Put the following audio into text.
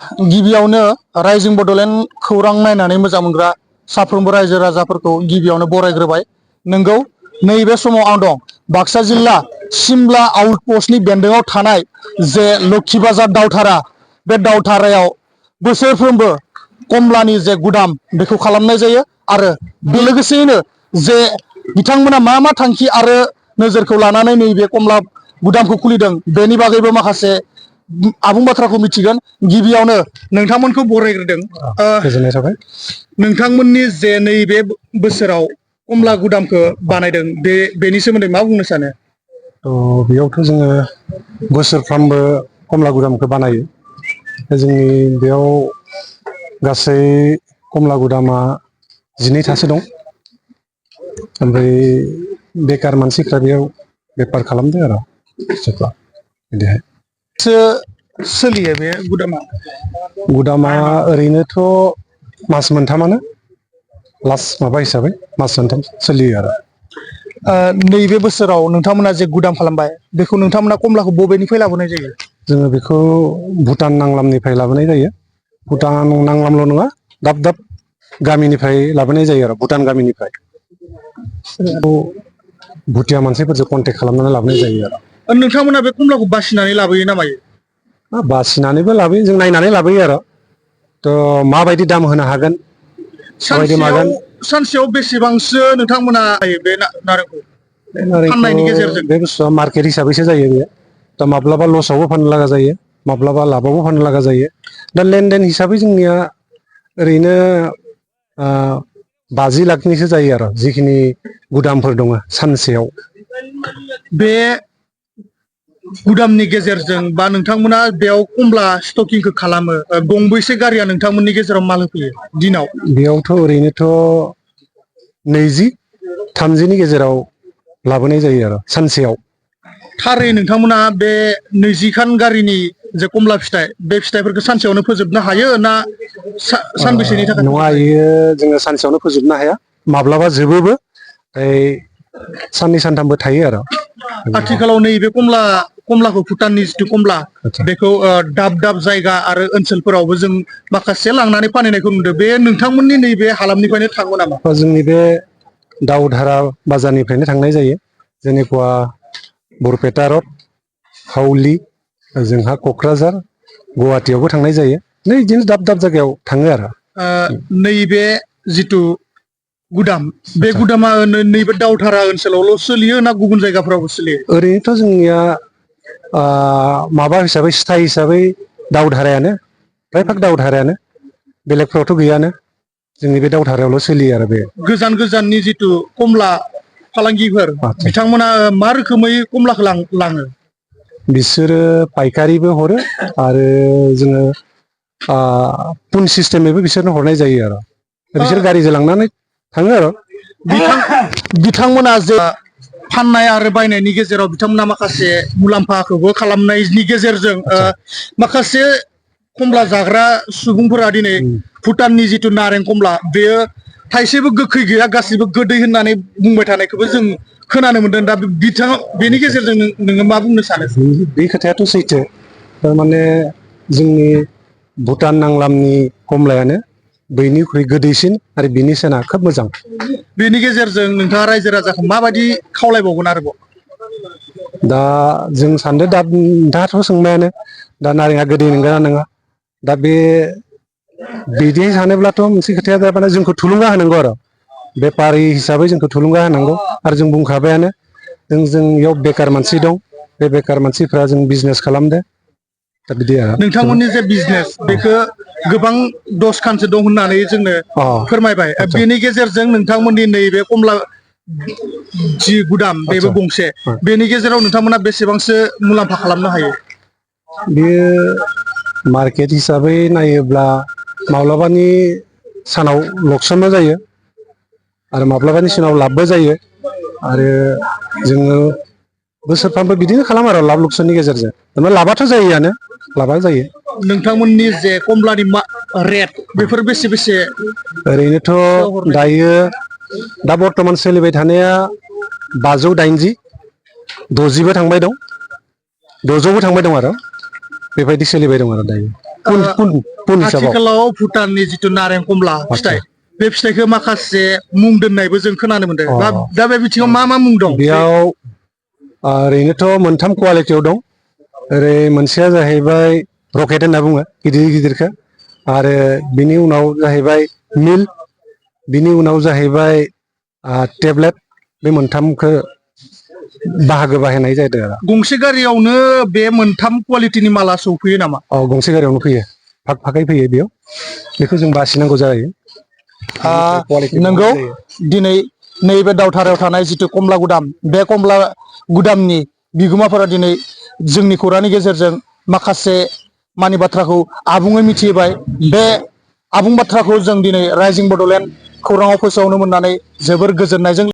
गिबियावनो राइजिं बड'लेण्ड खौरां नायनानै मोजां मोनग्रा साफ्रोमबो रायजो राजाफोरखौ गिबियावनो बरायग्रोबाय। नोंगौ, नैबे समाव आं दं बाक्सा जिल्ला सिमला आउटपस्टनि बेन्दोङाव थानाय जे लोक्षि बाजार दावथारा, बे दावथारायाव बोसोरफ्रोमबो कमलानि जे गुदाम बेखौ खालामनाय जायो आरो बे लोगोसेयैनो जे बिथांमोना मा मा थांखि आरो नोजोरखौ लानानै नैबे कमला गुदामखौ खुलिदों बेनि बागैबो माखासे आबुं बाथ्राखौ मिथिगोन। गिबियावनो नोंथांमोनखौ बरायग्रोदों। गोजोननाय थाबाय। नोंथांमोननि जे नैबे बोसोराव कमला गुदामखौ बानायदों बेनि सोमोन्दै मा बुंनो सानो? बेयावथ' जोङो बोसोरफ्रामबो कमला गुदामखौ बानायो। जोंनि बेयाव गासै कमला गुदामा 12थासो दं। ओमफ्राय बेखार मानसिफ्रा बेयाव बेफार खालामदों आरो बिदिहाय। सोलियो बे गुदामा? गुदामा ओरैनोथ' मास मोनथामानो लास्ट माबा हिसाबै मास मोनथाम सोलियो आरो। नैबे बोसोराव नोंथांमोना जे गुदाम खालामबाय बेखौ नोंथांमोना कमलाखौ बबेनिफ्राय लाबोनाय जायो? जोङो बेखौ भुटान नांलामनिफ्राय लाबोनाय जायो। भुटान नांलामल' नङा, दाब दाब गामिनिफ्राय लाबोनाय जायो आरो भुटान गामिनिफ्राय। भुटिया मानसिफोरजों कन्टेक्ट खालामनानै लाबोनाय जायो आरो। नोंथांमोना बे कमलाखौ बासिनानै लाबोयो ना मायो? बासिनानैबो लाबोयो, जों नायनानै लाबोयो आरो। माबायदि दाम होनो हागोन, माबायदि मागोन। सानसेयाव बेसेबांसो नोंथांमोना लायो बे नारेंखौ? बे नारेंखौ फाननायनि गेजेरजों बे बुस्थुआ मार्केट हिसाबैसो जायो बेयो। दा माब्लाबा लसावबो फाननो लागा जायो, माब्लाबा लाबावबो फाननो लागा जायो। दा लेनदेन हिसाबै जोंनिया ओरैनो 50 लाखनिसो जायो आरो जिखिनि गुदामफोर दङ सानसेयाव। बे गुदामनि गेजेरजों बा नोंथांमोना बेयाव कमला स्टकिंखौ खालामो, गंबैसे गारिया नोंथांमोननि गेजेराव माल होफैयो दिनाव? बेयावथ' ओरैनोथ' 20-30नि गेजेराव लाबोनाय जायो आरो सानसेयाव। थारै नोंथांमोना बे 20 खान गारिनि जे कमला फिथाइ, बे फिथाइफोरखौ सानसेयावनो फोजोबनो हायो ना सानबेसेनि थाखाय नङा, फोजोबनो हायो? इयो जोङो सानसेयावनो फोजोबनो हाया, माब्लाबा जोबोबो। साननै सानथामबो थायो आरो। आथिखालाव नैबे कमलाखौ भुटाननि जिथु कमला आदसा बेखौ दाब दाब जायगा आरो ओनसोलफोरावबो जों माखासे लांनानै फानहैनायखौ नुदों। बे नोंथांमोननि नैबे हालामनिफ्रायनो थाङो नामा? जोंनि बे दावधारा बाजारनिफ्रायनो थांनाय जायो। जेनेखा बरपेटा रड, हावलि, जोंहा क'क्राझार, गुवाहाटियावबो थांनाय जायो। बिदिनो दाब दाब जायगायाव थाङो आरो। नैबे जिथु गुदाम, बे आदसा गुदामा नैबे दावधारा ओनसोलावल' सोलियो ना गुबुन जायगाफोरावबो सोलियो? ओरैनोथ' जोंनिया माबा हिसाबै सिथाइ हिसाबै दावधारायानो, प्रायभाग दावधारायानो, बेलेगफ्रावथ' गैयानो। जोंनि बे दावधारायावल' सोलियो आरो बे। गोजान गोजाननि जिथु कमला फालांगिफोर, आदसा बिथांमोना मा रोखोमै कमलाखौ लाङो? बिसोरो पायकारिबो हरो आरो जोङो पुन सिस्टेमैबो बिसोरनो हरनाय जायो आरो। बिसोर गारिजों लांनानै थाङो आरो। बिथांमोना जे फाननाय आरो बायनायनि गेजेराव बिथांमोना माखासे मुलाम्फाखौबो खालामनायनि गेजेरजों आदसा माखासे कमला जाग्रा सुबुंफोरा दिनै भुटाननि जिथु नारें कमला, बेयो थाइसेबो गोखै गैया, गासैबो गोदै होननानै बुंबाय थानायखौबो जों खोनानो मोनदों। दा बेनि आदसा गेजेरजों नोङो मा बुंनो सानो? बे खोथायाथ' सैथो। थारमाने जोंनि भुटान नांलामनि कमलायानो बयनिख्रुइ गोदैसिन आरो बिनि सेना खोब मोजां। बेनि गेजेरजों नोंथाङा रायजो राजाखौ माबायदि खावलायबावगोन आरोबाव? दा जों सानदों, दा नोंथाङाथ' सोंबायानो, दा नारेंआ गोदै नंगौना नङा। दा बिदि सानोब्लाथ' मोनसे खोथाया जाबाय जोंखौ थुलुंगा होनांगौ आरो। बेफारि हिसाबै जोंखौ थुलुंगा होनांगौ आरो जों बुंखाबायानो जोंनियाव बेखार मानसि दं, बे बेखार मानसिफ्रा जों बिजनेस खालामदो। दा बिदि आरो नोंथांमोननि जे बिजनेस, बेखौ गोबां दसखानसो दं होननानै जोंनो फोरमायबाय। आदसा बेनि गेजेरजों नोंथांमोननि नैबे कमला जि गुदाम, बेबो आदसा गंसे, बेनि गेजेराव नोंथांमोना बेसेबांसो मुलाम्फा खालामनो हायो? बेयो मार्केट हिसाबै नायोब्ला माब्लाबानि सानाव लकसनबो जायो आरो माब्लाबानि सानाव लाबबो जायो। आरो जोङो बोसोरफ्रामबो बिदिनो खालामो आरो लाब लकसननि गेजेरजों। लाबाथ' जायोआनो, लाबा जायो। नोंथांमोननि जे कमलानि रेट, बेफोर बेसे बेसे? ओरैनोथ' दायो दा बर्थमान सोलिबाय थानाया 580, 60बो थांबाय दं, 600बो थांबाय दं आरो। बेबायदि सोलिबाय दं आरो दायो। पुन हिसाबाव आथिखालाव भुटाननि जिथु नारें कमला फिथाइ बे फिथाइखौ माखासे मुं दोननायबो जों खोनानो मोनदों दा बे बिथिङाव मा मुं दं बेयाव ओरैनोथ' मोनथाम कुवालिटियाव दं ओरै मोनसेया जाहैबाय रकेट होनना बुङो गिदिर गिदिरखौ आरो बिनि उनाव जाहैबाय मिल बिनि उनाव जाहैबाय टेब्लेट बे मोनथामखौ बाहागो बाहायनाय जादों आरो गंसे गारियावनो बे मोनथाम कुवालिटिनि माला सौफैयो नामा गंसे गारियावनो फैयो फाग फागै फैयो बेयाव बेखौ जों बासिनांगौ जायो नंगौ दिनै नैबे दावथारायाव थानाय जिथु कमला गुदाम बे कमला गुदामनि बिगोमाफोरा दिनै जोंनि खौरांनि गेजेरजों माखासे मानि बाथ्राखौ आबुङै मिथिहोबाय बे आबुं बाथ्राखौ जों दिनै राइजिं बड'लेण्ड खौराङाव फोसावनो मोननानै जोबोर गोजोननायजों